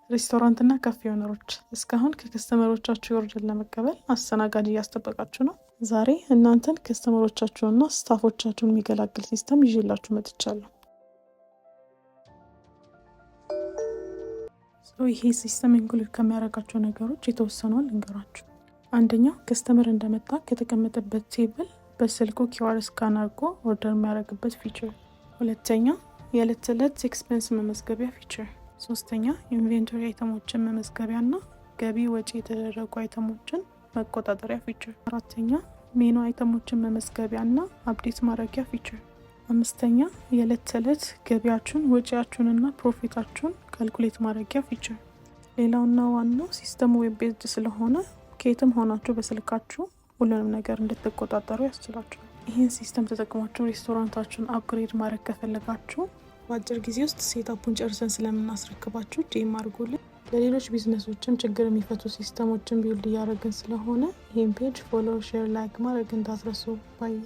ሬስቶራንት እና ካፌ owner ኦች፣ እስካሁን ከ customer ኦቻችሁ order ለመቀበል አስተናጋጅ እያስጠበቃችሁ ነው። ዛሬ እናንተን፣ customer ኦቻችሁንና staff ኦቻችሁን የሚገላግል system ይዤላችሁ መጥቻለሁ። ይሄ system include ከሚያደርጋቸው ነገሮች የተወሰነውን ልንገራችሁ። አንደኛው customer እንደመጣ ከተቀመጠበት table በስልኩ QR scan አድርጎ order የሚያደርግበት feature። ሁለተኛ የዕለት ተዕለት expense መመዝገቢያ feature። ሶስተኛ inventory item ኦችን መመዝገቢያ እና ገቢ ወጪ የተደረጉ item ኦችን መቆጣጠሪያ feature። አራተኛ menu item ኦችን መመዝገቢያ እና update ማድረጊያ feature። አምስተኛ የዕለት ተዕለት ገቢያችሁን፣ ወጪያችሁንና profit ኣችሁን calculate ማድረጊያ feature። ሌላውና ዋናው system ኡ web based ስለሆነ ከየትም ሆናችሁ በስልካችሁ ሁሉንም ነገር እንድትቆጣጠሩ ያስችላችኋል። ይህን system ተጠቅማችሁ ሬስቶራንታችሁን upgrade ማድረግ ከፈለጋችሁ በአጭር ጊዜ ውስጥ setup ኡን ጨርሰን ስለምናስረክባችሁ DM አድርጉልን። ለሌሎች ቢዝነሶችም ችግር የሚፈቱ system ኦችን build እያደረግን ስለሆነ ይህን page follow፣ share፣ like ማድረግ እንዳትረሱ bye።